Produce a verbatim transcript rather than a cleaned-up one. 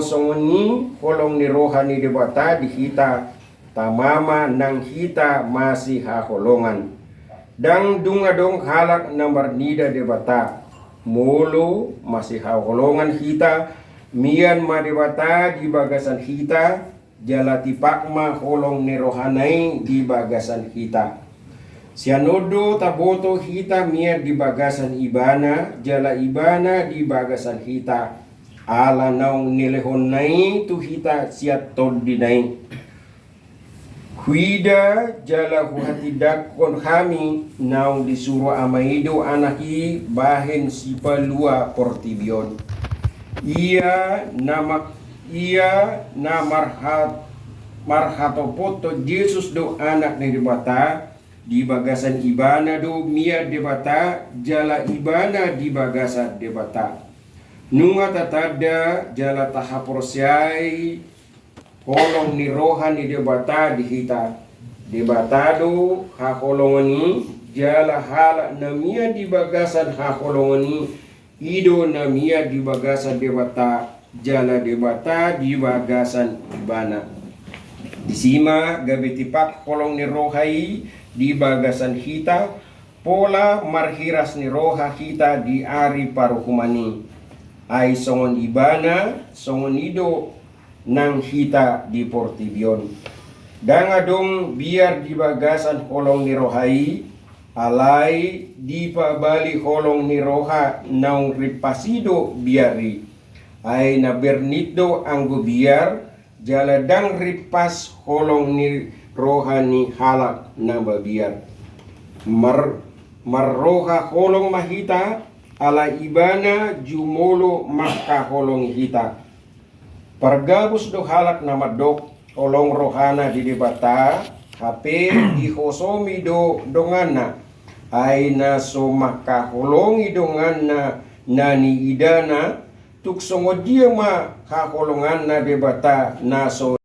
songon i holong ni roha ni Debata di hita, tama ma nang hita masihaholongan. Ndang dung adong halak na marnida Debata. Molo masihaholongan hita, mian ma Debata di bagasan hita, jala tipak ma holong ni rohana i di bagasan hita. Sian on do taboto hita mian di bagasan Ibana, jala Ibana di bagasan hita, ala naung nilehonna i tu hita sian tondina i. Huida jala huhatindangkon hami naung disuru Ama i do Anak i bahen sipalua portibi on. Ia na mak-, ia na marhat-, marhatopothon Jesus do Anak ni Debata, di bagasan Ibana do mian Debata, jala Ibana di bagasan Debata. Nunga tatanda jala tahaporseai holong ni roha ni Debata di hita. Debata do haholongan i, jala halak na mian di bagasan haholongan i, i do na mian di bagasan Debata, jala Debata di bagasan Ibana. Disi ma gabe tipak holong ni roha i di bagasan hita, pola marhiras ni roha hita di ari paruhuman i. Ai songon Ibana, songon i do nang hita di portibi on. Ndang adong biar di bagasan holong ni roha i, alai dipabali holong ni roha naung rimpas i do biar i. Ai na bernit do anggo biar, jala ndang rimpas holong ni roha ni halak na mabiar. Mar-, marroha holong ma hita, ala Ibana jumolo mangkaholongi hita. Pargabus do halak na mandok, holong rohana di Debata, hape dihosomi do donganna. Ai na so mangkaholongi donganna na niidana, tung songon dia ma haholonganna Debata na so